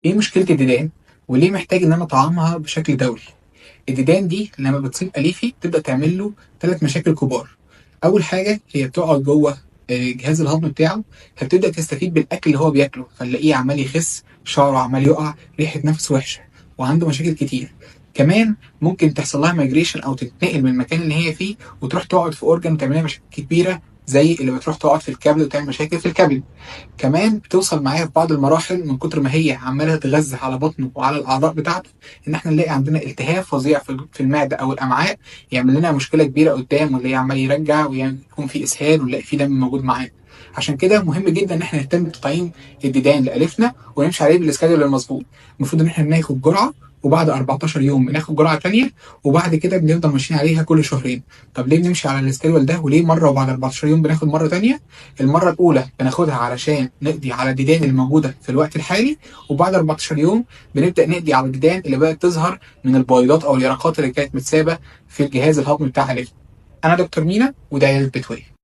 ايه مشكلة الديدان وليه محتاج ان انا اطعمها بشكل دوري؟ الديدان دي لما بتصيب اليفي تبدا تعمل له 3 مشاكل كبار. اول حاجة هي بتقعد جوه جهاز الهضم بتاعه، فبتبدا تستفيد بالاكل اللي هو بياكله، فنلاقيه عمال يخس، شعره عمال يقع، ريحه نفسه وحشة، وعنده مشاكل كتير. كمان ممكن تحصل لها migration او تتنقل من المكان اللي هي فيه وتروح تقعد في organ وتعمل لها مشاكل كبيرة، زي اللي بتروح تقعد في الكبد وتعمل مشاكل في الكبد. كمان بتوصل معايا في بعض المراحل من كتر ما هي عماله تتغذى على بطنه وعلى الاعضاء بتاعته، ان احنا نلاقي عندنا التهاب فظيع في المعدة او الامعاء، يعمل لنا مشكلة كبيرة قدام، واللي عمال يرجع ويكون في اسهال ونلاقي في دم موجود معاه. عشان كده مهم جدا ان احنا نهتم بتطعيم الديدان لالفنا ونمشي عليه بال schedule المظبوط. المفروض ان احنا بناخد جرعة، وبعد 14 يوم بناخد جرعة ثانية، وبعد كده بنفضل ماشيين عليها كل شهرين. طب ليه بنمشي على ال schedule ده؟ وليه مرة وبعد 14 يوم بناخد مرة ثانية؟ المرة الاولى بناخدها علشان نقضي على الديدان الموجودة في الوقت الحالي، وبعد 14 يوم بنبدا نقضي على الديدان اللي بدات تظهر من البويضات او اليرقات اللي كانت متسابه في الجهاز الهضمي بتاع الف. انا دكتور مينا، وده عيادة بتوي.